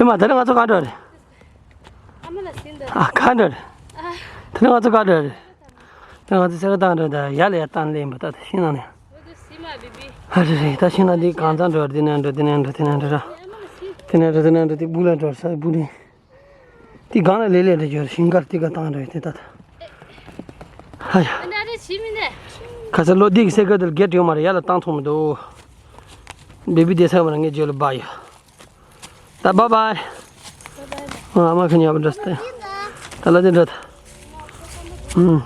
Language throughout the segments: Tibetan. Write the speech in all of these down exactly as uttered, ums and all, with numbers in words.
ཨེ་མ་ད་ནི་ང་ཚོ་ག་འགྲོ་རེད། ཨ་མ་ལ་ཟིན་འདུག་ཨ་ག་འགྲོ་རེད། ཨ། ད་ནི་ང་ཚོ་ག་འགྲོ་རེད། ད་ང་ཚོ་ས་ག་བཏང་འགྲོ་ད་ཡ་ལ་ཡ་བཏང་ལེན་པ་ད་ད་ཤིང་ནང་ནས། འོ་དེ་སི་མ་བི་བི། ཨ་རེ་རེ་ད་ཤིང་ནང་འདི་གང་ཚང་འགྲོ་རེད། དེ་ནས་འགྲོ་དེ་ནས་འགྲོ་དེ་ནས་འགྲོ་ར། ཨ་མ་ལ་ཟིན། དེ་ནས་འགྲོ་དེ་ནས་འགྲོ་དེ་སྦུག་ལ་འགྲོ་ས་སྦུག་ནས། དེ་སྒང་ལ་ལེ་ལེ་འགྲོ་རྒྱུ་རེད། ཤིང་མཁར་དེ་ག་བཏང་འགྲོ་ཡོད་དེ་ད་ད། ཨ་ཡ། ཨ་ནི་ཨ་རེ་ཤི་མི་ནས། ཁ་སང་ལོ་འདི་གི་ས་ག་དེ་ལ་གེ་ཊི་ཡོད་མ་རེད། ཡ་ལ་བཏང་ཐུབ་མི་འདུག་བི་བི་དེ་ས་མ་ར་ངས་རྒྱུ་ལ་བ་ཡ། ད་བཱའི་བཱའི། ཨ་མ་ཁ་ཉབ་འདྲ་སྟེ། ད་ལ་དེ་འདྲ་ད། ཨུམ།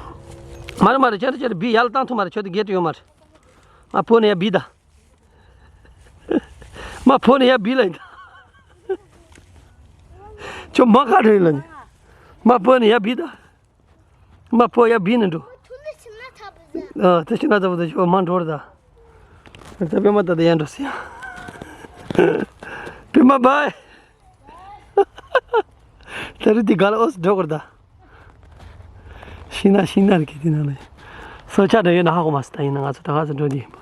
མ་རེད་མ་རེད། ཁྱེད་རེད་ཁྱེད་རེད། བི་ཡར་ལ་བཏང་ཐུབ་མ་རེད། ཁྱོད་དེ་གེ་ཊི་ཡོད་མ་རེད། མ་ཕོ་ནས་ཡར་བི་ད། མ་ཕོ་ནས་ཡར་བི་ལ་ཡིན་ད། ཁྱོད་མ་ཁ་རེད་ལ་ནི། མ་ཕོ་ནས་ཡར་བི་ད། མ་ཕོ་ཡ་བི་ནི་འགྲོ། ཨ་ད་ཤི་ན་ཚ་པོ་ད་ཤོ་མ་འགྲོ་ར་ད། ད་པེ་མ་ད་ད་ཡ་འགྲོ་སི་ཡ། པེ་མ་བཱའི། ད་རི་དི་ག་ལ་ཨོ་སི་འགྲོ་གོ་ར་ད། ཤི་ན་ཤི་ན་རི་ཀི་དི་ན་ལེ། སོ་ཆ་འདྲ་ཡོད་ན་ཧ་གོ་མ་སི་ད་ཡིན་ན་ང་ཚོ་ད་ག་ཚོད་འགྲོ་དི་ཡིན་པ།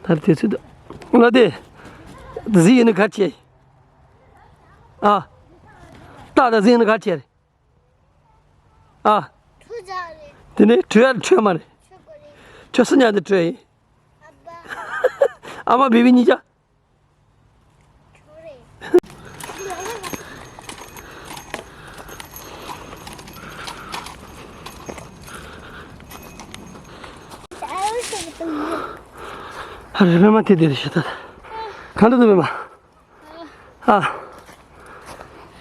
ད་རི་དི་ཚུད་ད། ལོ་དེ། ཟི་ཡིན་ན་ག་ཆེ། ཨ། ད་ད་ཟི་ཡིན་ན་ག་ཆེ་རེད། ཨ། ཁྲུ་རྒྱག་རེད། དེ་ནས་ཁྲུ་ཡ་ཁྲུ་མ་རེད། ཁྲུ་གོ་རེད། ཁྱོད་སུ་ཉག་དེ་ཁྲུ་ཡིན། ཨ་མ་བི་བི་གཉིས་ཀ་ཁྲུ་རེད། ཨ་རེ་རེ་མ་དེ་དེ་རེ་ཤི་ད། གང་འདྲ་འདུག་བི་མ། ཨ།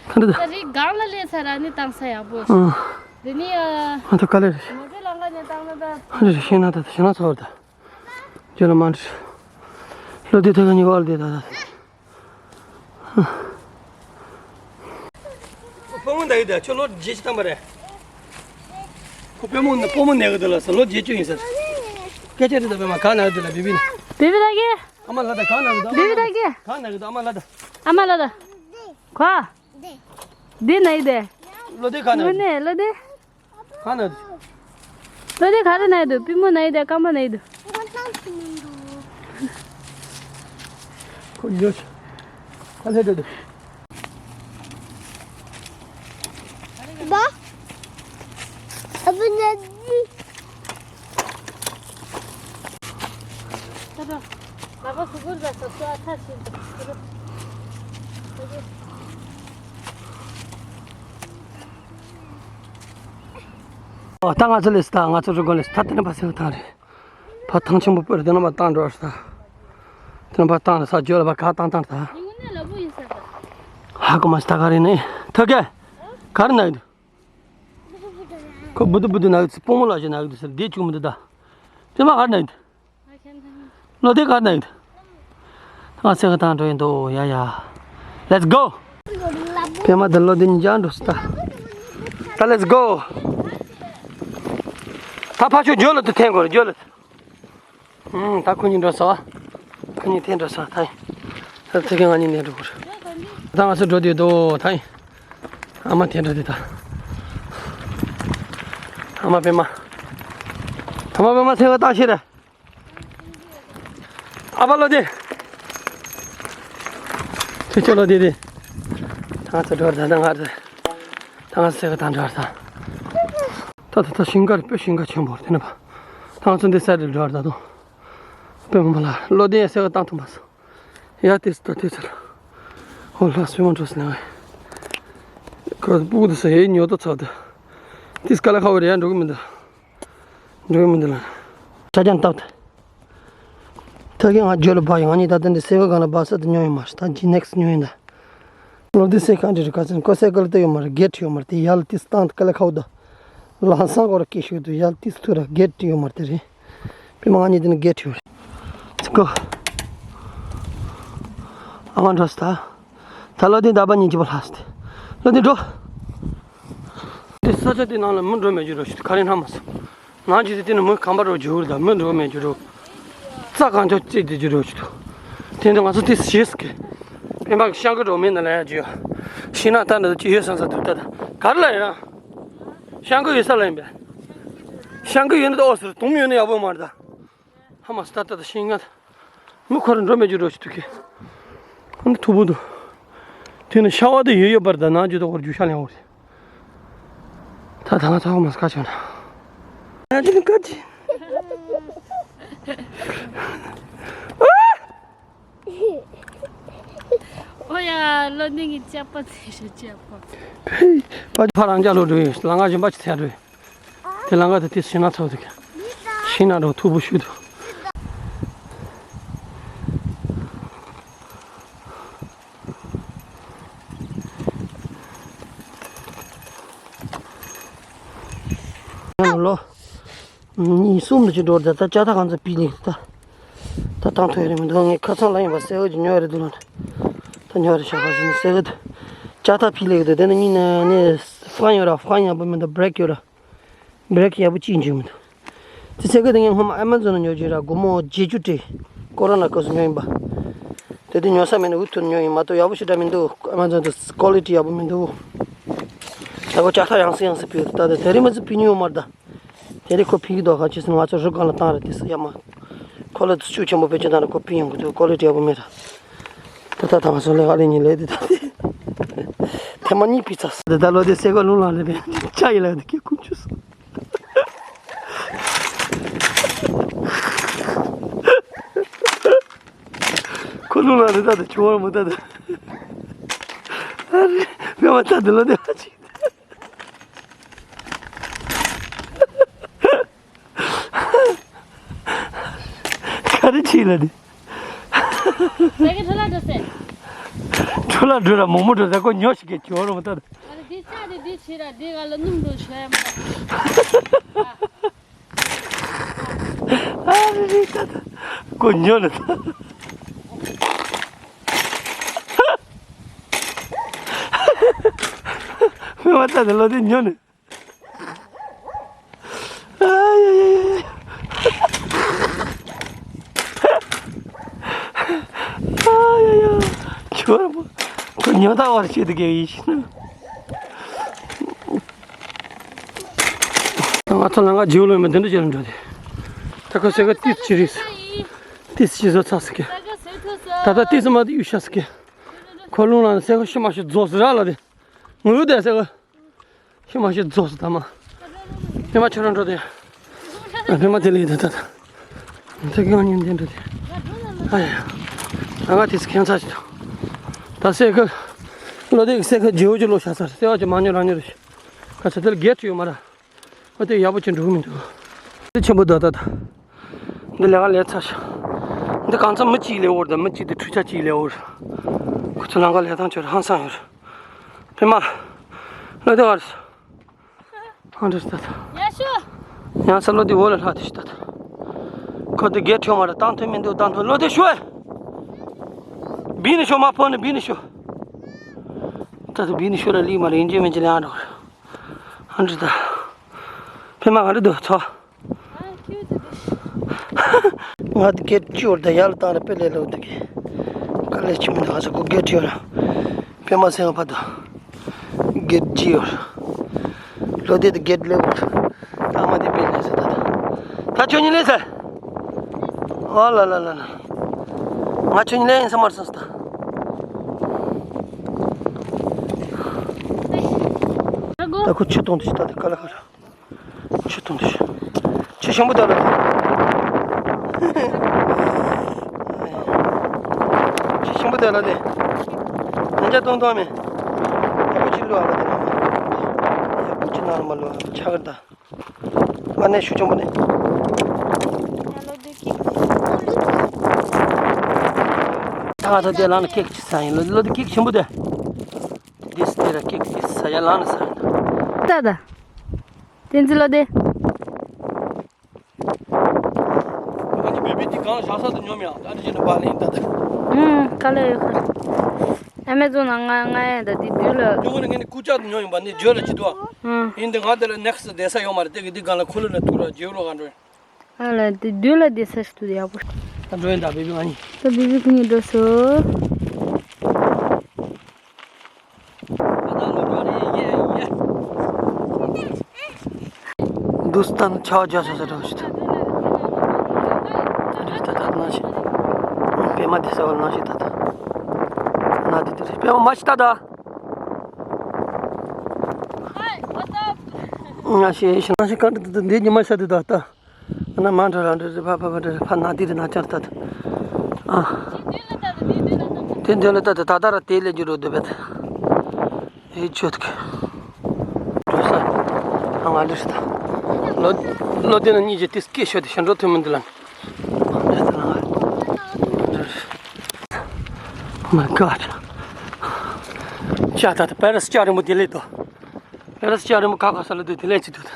ག་འདྲ་འདུག་ད་རེས་སྒང་ལ་སླེབས་ཚར་ར་ནི་བཏང་ས་ཡག་པོ། ཨ། འདི་ནི་ཨ། ང་ཚོ་ག་ལེར། མོ་ཊའི་ལམ་ཁ་ནས་བཏང་ན་ད། ཨ་འདྲ་ཞེ་ན་ད་ཞེ་ན་ཚོར་ད། ཇོ་ལ་མ་འདྲ། ལོ་དེ་ཐོག་ག་ཉི་གོ་ཨལ་དེ་ད་ད། ཕོ་མོ་འདའ་གི་ད་ཁྱོད་ལོ་བརྒྱད་ཅུ་ཐམ་པ་རེད། ཁོ་ཕོ་མོ་ནི་ཕོ་མོ་ནས་གི་ད་ལ་ས་ལོ་བརྒྱད་ཅུ་ཡིན་ཟེར། སྐད་ཆ་དེ་ད་བི་མ་ག་ན་གི་ད་ལ་བི་བི་ན། བི་བི་ད་གི། ཨ་མ་ལ་ད་ག་ན་གི་ད་བི་བི་ད་གི། ག་ན་གི་ད་ཨ་མ་ལ་ད། ཨ་མ་ལ་ད། ཁོ། འདི་ན་ཡི་དེ། ལོ་དེ་ག་ན་ངོ་ནས་ལོ་དེ། ག་ན་དུ། ལོ་དེ་ག་རེ་ན་ཡི་དུ་པུས་མོ་ན་ཡི་དེ་རྐང་པ་ན་ཡི་དུ། ཁོ་ཡོད། ཁ་ལྷེ་དེ་དུ། ཨ་བུ་ན་དི། ཨོ་ད་ང་ཚོ་ལས་ད་ང་ཚོ་རུ་གོ་ལས་ད་དེ་ནས་ཕ་སེ་བ་ཐང་རེད། ཕ་ཐང་ཆེན་པོ་སྤོས་རེད། དེ་ནས་ཕ་བཏང་འགྲོ་རེད་ད། དེ་ནས་ཕ་བཏང་རེད་ས་ཇོ་ལ་ཕ་ག་བཏང་བཏང་རེད་ད། ཧ་གོ་མ་སི་ད་ག་རེད་ནི་ཐ་གེ། ག་རེ་ན་ཡོད། ཁོ་བུ་དུ་བུ་དུ་ན་གི་སྤོ་མོ་ལ་ཞེ་ན་གི་སེར་བདེ་བཅུག་མི་འདུག་ད། དེ་མ་གར་ན་ཡི་འདུག་ལོ་དེ་གར་ན་ཡི་འདུག་ང་སེ་ག་དང་འགྲོ་ཡི་འདུག་ཡ་ཡ། Let's go. པེ་མ་དེ་ལོ་དེ་ཉིན་ཅང་འགྲོ་སི་ད། ད་let's go. ད་ཕ་ཆོས་ཇོ་ལ་དུ་འཐེན་དགོས་རེད་ཇོ་ལ་དུ། ཨུམ། ད་ཁོ་གཉིས་འགྲོ་སོང་། ཁོ་གཉིས་དེ་འགྲོ་སོང་། ད་ཡིན། ད་ཚེ་གེ་ང་གཉིས་ནས་འགྲོ་དགོས་རེད། ད་ང་ཚོ་འགྲོ་དུས་དོ་ད་ཡིན། ཨ་མ་དེ་འགྲོ་དུས་ད། ཨ་མ་པེ་མ། ཨ་མ་པེ་མ་ཚེ་གེ་ལྟ་ཤེས་རེད། ཨ་ཕ་ལོ་དེ། ཁྱོད་ཁྱོད་ལོ་དེ་དེ། ད་ང་ཚོ་འགྲོ་རེད་ད་ང་རེད། ད་ང་ཚོ་ཚེ་གེ་ད་འགྲོ་རེད་ད། ད་ད་ད་ཤིང་མཁར་དཔེ་ཤིང་མཁར་ཆེན་པོ་རེད་དེ་ནས་ཕ། ད་ང་ཚོ་འདི་སར་འགྲོ་རེད་ད་དོ། དཔེ་མ་ལ་ལོ་དེ་ཡང་སེ་ག་བཏང་ཐུབ་མ་སོང་། ཡ་དེ་སུ་ད་དེ་ཚར། ཧོ་ལྷ་སུ་མ་འགྲོ་སི་ནང་། ཁོ་སྤུ་གུ་དེ་སུ་ཡའི་ཉོ་ཏོ་ཚར་དེ། དེ་སྐ་ལ་ཁ་བོ་རེ་ཡ་འགྲོ་གི་མི་འདུག་འགྲོ་གི་མི་འདུག་ལ། ཆ་ཅན་སྟབས་དེ། ཐ་གི་ང་ཇོ་ལ་བ་ཡི་ང་གཉིས་ད་ལྟ་འདི་སེ་ག་གང་ལ་བ་ས་དེ་ཉོ་ཡི་མ་རེད། ད་ཇི་ནེག་སི་ཉོ་ཡི་ད། ལོ་འདི་སེ་ག་འདྲི་རེད་ག་ཚན་ཁོ་སེ་ག་ལ་ལྟ་ཡོད་མ་རེད། གེ་ཊི་ཡོད་མ་རེད། དེ་ཡ་ལ་དེ་སྟངས་དེ་སྐ་ལ་ཁ་བོ་ད། ལང་སང་སྐོར་སྐད་ཤོད་དུ་ཡ་ལ་དེ་སུ་ཐུག་ར་གེ་ཊི་ཡོད་མ་རེད་དེ་རེད། པེ་མ་ང་གཉིས་དེ་ནི་གེ་ཊི་ཡོད་རེད། ཚིག་གོ། ཨ་མ་འགྲོ་སི་ད། ད་ལོ་དེ་ཟླ་བ་ཉིན་གཅིག་པ་ལྷག་སི་ཏེ། ལོ་དེ་འགྲོ། དེ་ས་ཆ་དེ་ནང་ལ་མི་འགྲོ་མེད་རྒྱུ་རོ་ཞིག་ག་རེ་སྣང་མ་སོང་། ནང་གི་དེ་དེ་ནི་མི་གང་པ་རོ་རྒྱུ་ར་ད་མི་འགྲོ་མེད་རྒྱུ་རོ། རྩྭ་གང་ཆོག་བརྩེགས་དེ་རྒྱུ་རོ་ཞིག་འདུག་དེ་འདྲ་ང་ཚོ་དེ་ཞེས་སི་གི། པེ་མ་གི་ཤང་ཀི་འགྲོ་མེད་ན་ལ་ཡ་རྒྱུ་ཡ། ཤི་ན་ད་འདི་ཅི་ཡོད་སང་ས་དུ་ད་ད་ག་རེ་ལ་ཡིན་ན། ཤང་ཀི་ཡོད་ས་ལ་ཡིན་པས། ཤང་ཀི་ཡོད་ན་ད་ཨོ་ཟེར་དུང་ཡོད་ན་ཡག་པོ་མ་རེད་ད། ཧ་མ་སི་ད་ལྟ་ད་ཤིང་ང་། མི་ཁོ་ར་འགྲོ་མེད་རྒྱུ་འགྲོ་ཞིག་འདུག་གི། ཨ་ནི་མཐུག་པོ་འདུག་དེ་ནི་ཤ་བ་དེ་ཡོད་ཡོད་པར་ད་ནང་རྒྱུ་དོག་པར་རྒྱུ་ཤ་ལེན་འོར། ད་ད་ང་ཚ་བ་མ་སྐ་ཆོད་ན། ང་ཅི་ནི་སྐ་ཅི། ཨོ་ཡ་ལོ་ནི་ངི་ཅག་པ་ཚེ་ཤ་ཅག་པ། པ་ཕ་རང་ཅག་ལོ་འགྲོ་ཡིན་ལང་ང་གཞན་པ་ཅི་ཚེ་འགྲོ་ཡིན། དེ་ལང་ང་དེ་དེ་ཤི་ན་ཚོ་དེ་ཤི་ན་འགྲོ་ཐུ་བུ་ཤུ་དུ། ལོ། གཉིས་གསུམ་དུ་ཅི་འགྲོ་ད་ལྟ་ལྕགས་ཐག་གང་ཚ་པི་ལེགས་ད། ད་བཏང་ཐོས་རེད་མི་འདུག་ངས་ཁ་ཚང་ལ་ཡིན་པ་སེ་བ་ཅི་ཉོ་རེད་འདུག་ལ། ད་ཉོ་རེད་ཤག་པ་ཞིག་ནི་སེ་བ་དུ། ལྕགས་ཐག་པི་ལེགས་འདུག་དེ་ནི་གཉིས་ནས་ནས་ཧྥ་ཡོད་ར་ཧྥ་ཡག་པོ་མི་འདུག་བྷི་རེག་ཡོད་ར། བྷི་རེག་ཡག་པོ་ཅིག་འཇུག་མི་འདུག་དེ་ཚེ་གི་དེ་ངས་སྔོན་མ་ཨེ་མ་ཛོན་ནས་ཉོ་རྒྱུ་ར་སྒོར་མོ་བརྒྱད་ཅུ་སྤྲད། ཀོ་རོ་ན་སྐབས་སུ་ཉོ་ཡིན་པ། དེ་དུས་ཉོ་ས་མེད་ནས་འུ་ཐུག་ཉོ་ཡིན་མ་གཏོགས་ཡག་པོ་ཞེ་དྲག་མི་འདུག་ཨེ་མ་ཛོན་དུ་ཀོ་ལི་ཊི་ཡག་པོ་མི་འདུག་ད་ཁོ་ལྕགས་ཐག་ཡང་སེ་ཡང་སེ་ཕུལ་ད་དེ་དེ་རིང་མ་ཚུ་ཕུལ་ཉོ་མར་ད། དེ་རིང་ཁོ་ཕུལ་གི་འདུག་ཁ་ཆེ་སུ་ང་ཚོ་རུ་སྒང་ལ་བཏང་ར་དེ་སུ་ཡ་མ། ཁོ་ལ་དུ་ཤུགས་ཆེན་པོ་བེད་སྤྱོད་བཏང་ར་ཁོ་ཕུལ་ཡོང་གི་འདུག་ཀོ་ལི་ཊི་ཡག་པོ་མེད་ར། ད་ད་ད་ང་ཚོ་ལས་ཀ་ལས་ཉིན་ལས་དེ་ད་དེ། ཐེངས་མ་གཉིས་ཕུལ་ཚར་སོང་། དེ་ད་ལོ་དེ་སེ་གོ་ལུང་ལ་ལས་པས་ཅ་ཡི་ལ་དེ་ཁེ་ཁུངས་ཆུ་སོང་། ཁོ་ལུང་ལ་རི་ད་དུ་ཆུ་བར་མོ་ད་དུ། ཨ་རེ། མེད་པ་ད་དུ་ལོ་དེ་ཧ་ཅིག་ག་རེ་ཆི་ལ་དེ། ཟ་གི་འཕྲོ་ལ་འགྲོ་སེ། འཕྲོ་ལ་འགྲོ་ར་མོག་མོག་འགྲོ་ཟ་ཁོ་ཉོ་ཞིག་གི་ཆུ་བར་མོ་ད་དུ། ཨ་རེ་འདི་ཅག་དེ་འདི་བྱེད་ར་འདི་ག་ལ་སྣུམ་འགྲོ་ཆོད་ཡ་མ། ཨ་རེ་རེ་ད་ད། ཁོ་ཉོ་ལ་ད། མེད་པ་ད་ད་ལོ་དེ་ཉོ་ནས། ཨ་ཡ་ཡ་ཡ་ཡ། ཨ་ཡ་ཡ། ཆུ་བར་མོ། ཁོ་ཉོ་ད་བར་བྱེད་དུ་གེ་ཡིན་ཤི་ན། ང་ཚོ་ལང་ཀ་ཇིའུ་ལོན་མི་འདི་འདྲ་བྱས་ལ་འགྲོ་དེ། ད་ཁོ་སེ་ག་ཏིས་ཅི་རིས། ཏིས་ཅི་བཟོ་ཚར་སི་ཀེ། ད་ད་ཏིས་མ་དེ་ཡུ་ཤ་སི་ཀེ། ཁོ་ལུང་ལ་སེ་ག་ཤི་མ་ཤི་རྫོགས་སི་ར་ལ་དེ། ངུ་དེ་སེ་ག་ཤི་མ་ཤི་རྫོགས་སི་ད་མ། ཕེ་མ་ཁྱོད་རང་འགྲོ་དེ། ཕེ་མ་དེ་ལི་དེ་ད་ད། དེ་གི་ང་ཉིན་དེ་འགྲོ་དེ། ཨ་ཡ། ང་ང་ཏིས་ཁྱེད་ཚ་ཅི་ད། ད་སེ་ག་ལོ་དེ་སེ་ག་ཇིའུ་ཇི་ལོ་ཤ་ཚར་སེ་བ་ཅི་མ་ཉོ་རང་ཉོ་རེ་ཤི། ཁ་ཚ་དེ་ལ་གེ་ཅི་ཡོད་མ་ར། ཨ་དེ་ཡག་པོ་ཅིག་འགྲོ་གི་མི་འདུག་དེ་ཆེན་པོ་ད་ད་ད། འདི་ལས་ཀ་ལས་ཚར་ཤག་འདི་གང་ཚ་མི་གཅིག་ལས་འོར་ད་མི་གཅིག་དེ་འཕྲུལ་ཆ་གཅིག་ལས་འོར། ཁོ་ཚོ་ལང་ཀ་ལས་སྟངས་ཆོད་ཧང་སང་ཡོད། ཕེ་མ། ལོ་དེ་བར། ཧང་འདྲ་ད་ད། ཡ་ཤོ། ཡང་ས་ལོ་དེ་འོ་ལ་ལྷག་དེ་ཤི་ད་ད། ཁོ་དེ་གེ་ཁྲོ་མ་ར་བཏང་ཐུབ་མི་འདུག་བཏང་ཐུབ་ལོ་དེ་ཤོ། བི་ནི་ཤོ་མ་ཕོ་ནི་བི་ནི་ཤོ། ད་ད་བི་ནི་ཤོ་ལ་ལི་མ་ར་ཡིན་གཅིག་མིན་གཅིག་ལས་ཨང་འགྲོ། ཨ་འདྲ་ད། ཕེ་མ་ག་འདྲ་འདུག་ཚོ། ང་དེ་གེ་ཅི་བོར་ད་ཡར་ལ་བཏང་ར་དཔེ་ལས་ལོ་དེ་གེ། དཀའ་ལས་ཆེ་མི་འདུག་ཨ་ཚོ་ཁོ་གེ་ཅི་བོར། ཕེ་མ་སེ་ང་ཕ་ད། གེ་ཅི་བོར། ལོ་དེ་དེ་གེ་ལས་བོར། ད་མ་དེ་དཔེ་ལས་ཟེར་ད་ད། ད་ཁྱོད་གཉིས་ལས་ཟེར། ཨོ་ལ་ལ་ལ་ལ། ང་ཁྱོད་གཉིས་ལས་ཡིན་ས་མར་སོང་ད། ད་ཁོ་ཆུ་གཏོང་དུ་ཤི་ད་དེ་ཀ་ལ་ཁ་ར། ཆུ་གཏོང་དུ་ཤི། ཆུ་ཞིམ་པོ་ད་ལ་དེ། ཆུ་ཞིམ་པོ་ད་ལ་དེ། ང་ཅག་གཏོང་གཏོང་མེད། ཡག་པོ་ཅིག་ལོ་ཨ་ལ་དེ་ལ། ཡག་པོ་ཅིག་ནང་ལ་མ་ལོ་ཨ་ཆ་གར་ད། ང་ནས་ཤུ་ཆུང་པོ་ནས། ད་ང་ད་དེ་ལ་ན་ཀེག་ཅིག་ཟ་ཡིན་ལོ་ལོ་དེ་ཀེག་ཆེན་པོ་དེ། དེ་སི་དེ་ར་ཀེག་དེ་ཟ་ཡ་ལ་ན་ཟ་ཡིན་ད། ད་ད། དེ་ཚི་ལོ་དེ། ང་གཉིས་བེ་བི་དེ་གང་བཞག་ས་དུ་ཉོ་མི་ཡང་ད་དེ་བཞིན་དུ་པ་ལེན་ད་དེ། ཨུམ་དཀའ་ལས་ཡོད་ཁར། ཨ་མེ་ཛོན་ན་ང་ང་ཡང་ད་དེ་དུས་ལ། ཉོ་གི་ནི་ངས་ནི་སྐུ་ཅག་དུ་ཉོ་ཡིན་པ་ནི་བརྗོད་ལ་ཅི་དུ། ཨུམ། ཡིན་དེ་ང་དེ་ལ་ནེག་སི་བསྡད་ས་ཡོད་མ་རེད་དེ་གི་འདི་གང་ལ་ཁོ་ལོ་ལ་ཐུག་ར་རྗེའུ་རོ་ག་འགྲོ། ཨ་ལ་དེ་དུས་ལ་བསྡད་ས་ཞིག་ཏུ་ཡག་པོ། ད་འགྲོ་ཡིན་ད་བེ་བི་ང་གཉིས། ད་བེ་བི་ཁོ་གཉིས་འགྲོ་སོང་། འདུག་སྟངས་ཆ་བ་རྒྱ་ས་ས་འདྲ་བ་ཞིག་ད། ད་ད་ད་ནང་བཞིན། པད་མ་དེ་ས་བ་ནང་བཞིན་ད་ད། ན་དེ་དེ་རེད་པད་མ་མ་ཤི་ད་ད། ང་ཞེས་ཞེ་ན་ཞིག་གང་དུ་འདི་ཉི་མ་ཤ་དུ་ད་ལྟ། ཨ་ན་མ་འདྲ་ར་འདྲ་རེ་ཕ་ཕ་ཕ་འདྲ་རེ་ཕ་ན་དེ་རེ་ན་ཅར་ད་ད། ཨ། དེ་འདོད་ལ་ད་ད་དེ་འདོད་ལ་ད་ད་ད་ད་ར་དེ་ལས་རྒྱུ་རོ་འདོད་པ་ད། ཨེ་ཆོད་གི། འགྲོ་ས། ཨ་ང་འདྲ་ཞིག་ད། ལོ་ལོ་དེ་ན་གཉིས་ཀྱི་དེ་སྐད་ཤོད་དེ་ཤ་འགྲོ་ཐུབ་མི་འདུག་ལ། Oh my God. ཅ་ད་ད་པེ་རེ་སི་ཅ་རི་མོ་དེ་ལས་དོ། པེ་རེ་སི་ཅ་རི་མོ་ཁ་ཁ་ས་ལ་དེ་དེ་ལས་ཅི་དུ་ད།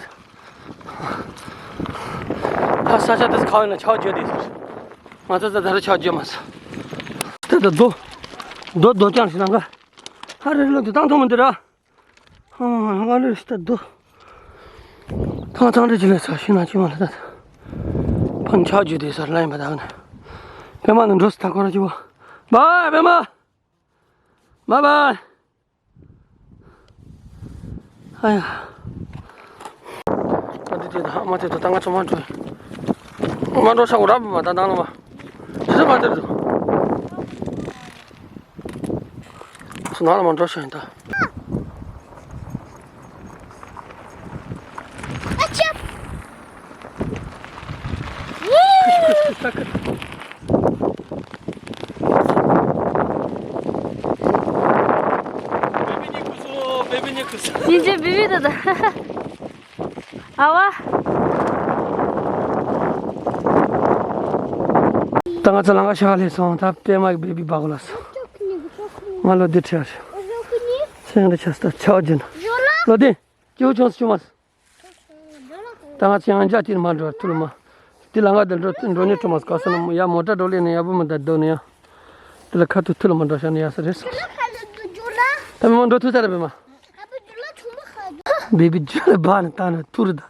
ད་ས་ཆ་དེ་ཁ་བའི་ན་ཆག་བརྗོད་དེ་ཟེར། ང་ཚོ་ད་ད་རེ་ཆག་བརྗོད་མ་ཟེར། དེ་ད་རྡོ། རྡོ་རྡོ་རྐྱང་ཞིག་ནང་ག། ཧ་རེ་རེ་ལོ་དེ་བཏང་ཐོང་མི་འདི་ར། ཧང་ཧང་ཧང་ཧང་རེ་ཞིག་ད་རྡོ། ཐང་ཐང་རེ་ཅི་ལས་ཚ་ཤི་ན་ཅི་མ་ལ་ད། ཕན་ཆག་བརྗོད་དེ་ཟེར་ལ་ཡིན་པ་ད་ནི། པད་མ་ནི་འགྲོ་སི་ད་ཁོ་ར་ཅི་བ། བའི་པད་མ། མ་བའི། ཨ་ཡ། ཨ་དེ་དེ་ད་མ་དེ་ད་ད་ང་ཚོ་མ་འགྲོ། མ་འགྲོ་ས་འོ་ར་བ་ད་ད་ན་བ། དེ་ཚོ་མ་དེ་དུ། སུ་ན་ལ་མ་འགྲོ་ཤ་ཡིན་ད། ཨ་ཅབ། ཉིན་རྒྱུན་བི་བི་ད་ད། ཨ་བ། ད་ང་ཚོ་ལང་ཀ་ཤ་ལས་སོང་། ད་པད་མ་གི་བི་བི་བ་གོ་ལ་སོང་། ང་ལོ་དེ་ཁྲལ་རེད། སེང་རེ་ཆ་ས་ཆ་བ་ཇན། ལོ་དེ་སྐྱེ་བོ་ཆུང་སུ་ཆུང་མ། ད་ང་ཚོ་ཡང་འཇའ་དེར་མ་འགྲོ་ཐུལ་མ། དེ་ལ་ང་དེ་འགྲོ་འགྲོ་ཉེ་ཁྲོ་མ་སྐ་ས་ན་ཡ་མོ་ཊ་འགྲོ་ལེ་ནས་ཡ་བུ་མི་ད་དོ་ནས་ཡ། དེ་ལ་ཁ་ཐུག་ཐུལ་མ་འགྲོ་ཤ་ནས་ཡ་ས་རེད་སོ། ད་མི་མ་འགྲོ་ཐུག་ས་རེད་པས་མ། བི་བི་ཇུ་ལ་བ་ནི་ད་ནི་ཐུར་ད།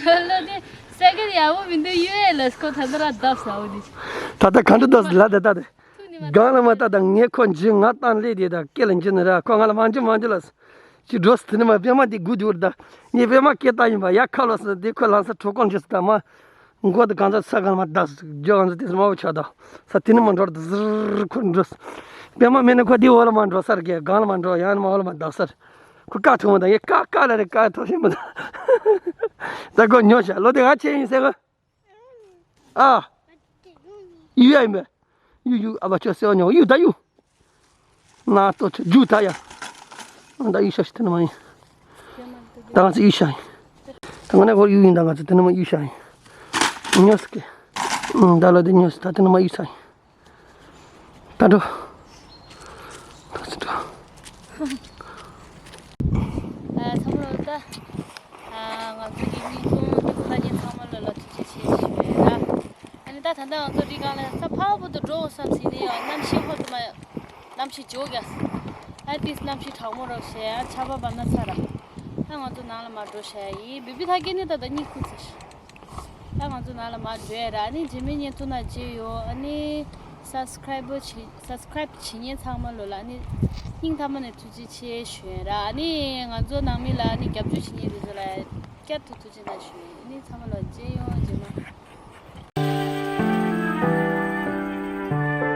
ལོ་ལོ་དེ་ས་ཀེ་ཡག་པོ་མི་འདུག་ཡོད་ཨེ་ལ་སྐོ་ད་ད་ར་བརྡབས་ཟ་འོ་དེ། ད་ལྟ་ག་འདྲ་བརྡབས་ལ་ད་ད་དེ། ཐུག་ནི་མ་གང་ལ་མ་ད་ད་ངས་ཁོ་འཇུ་ང་བཏང་ལེ་དེ་ད་སྐེ་ལ་འཇུ་ནི་ར་ཁོ་ང་ལ་མ་འཇུ་མ་འཇུ་ལ། ཅི་འགྲོ་སི་དེ་ནི་མ་པད་མ་དེ་དགུ་དེ་བར་ད། ངས་པད་མ་སྐེ་ད་ཡིན་པ་ཡ་ཁ་ལོ་སི་དེ་ཁོ་ལང་ས་གྲོ་ཀོང་འཇུ་སི་ད་མ། མགོ་དེ་གང་ཚ་ས་གང་མ་བརྡབས་སི་རྒྱོ་གང་ཚ་དེ་སི་མ་བོ་ཆ་ད། ས་དེ་ནི་མ་འགྲོ་ད་ཟིར་ཁོ་འགྲོ་སི། པད་མ་མེད་ན་ཁོ་དེ་འོ་ལ་མ་འགྲོ་ས་ར་གེ་གང་ལ་མ་འགྲོ་ཡང་ནི་མ་འོ་ལ་མ་བརྡབས་ས་ར། ཁོ་ཀ་ཐུག་མ་ད་ཡེ་ཀ་ཀ་ལ་རེ་ཀ་ཐོག་ཤིང་མ་ད། ད་ཁོ་ཉོ་ཤ་ལོ་དེ་ག་ཆེ་ཡིན་ཟེར་ག། ཨ། ཡུ་ཡ་ཡིན་པས། ཡུ་ཡུ་ཨ་བ་ཅོ་སེ་བ་ཉོ་ཡུ་ད་ཡུ། ན་ཏོ་ཆ་རྒྱུ་ད་ཡ། ཨ་ད་ཡུ་ཤ་ཤི་དེ་ནི་མ་ཡིན། ད་ང་ཚོ་ཡུ་ཤ་ཡིན། ད་ང་ནི་ཁོ་ཡུ་ཡིན། ད་ང་ཚོ་དེ་ནི་མ་ཡུ་ཤ་ཡིན། ཉོ་སི་ཀེ། ཨ་ད་ལོ་དེ་ཉོ་སི་ད་དེ་ནི་མ་ཡུ་ཤ་ཡིན། ད་འགྲོ། ད་ཚོ་འགྲོ། ཨ་ཚང་མ་ལོ་ད། ཨ་ང་ཚོ་གི་མིག་མཐོང་འདི་ཁོ་ལ་ཉིན་ཚང་མ་ལོ་ལ་ཐུགས་རྗེ་ཆེ་ཞུ་ཡ་ར། ཨ་ནི་ད་ད་ལྟ་ང་ཚོ་རི་སྒང་ལ་ས་ཕ་བུ་དུ་འགྲོ་བསམ་སྲིད་ནི་ཡང་གནམ་གཤིས་ཧོ་དུ་མ་གནམ་གཤིས་འཇོག་ག་ཨ་ཏིས་གནམ་གཤིས་གྲང་མོ་རོ་ཞེ་ཨ་ཆར་པ་བབས་ན་ཚ་ར། ཨ་ང་ཚོ་ནང་ལ་མ་འགྲོ་ཤ་ཡིན། བི་བི་ཐ་སྐད་ནི་ད་ད་གཉིད་ཁུག་ཚར། ད་ང་ཚོ་ནང་ལ་མ་འགྲོ་ཡ་ར། ཨ་ནི་རྗེས་མའི་བརྙན་ཐུང་ན་མཇལ་ཡོང་། ཨ་ནི་སབ་སི་ཀ་རའེབ་བྱེད་སབ་སི་ཀ་རའེབ་བྱེད་མཁན་ཚང་མ་ལོ་ལ་ཨ་ནི་སྙིང་ཐག་པ་ནས་ཐུགས་རྗེ་ཆེ་ཞུ་ཡ་ར། ཨ་ནི་ང་ཚོ་ནང་མི་ལ་ཨ་ནི་རྒྱབ་སྐྱོར་བྱེད་མཁན་དེ་ཚོ་ལ་བསྐྱར་དུ་ཐུགས་རྗེ་གནང་ཞུ་ཡ། ཨ་ནི་ཚང་མ་ལོ་མཇལ་ཡོང་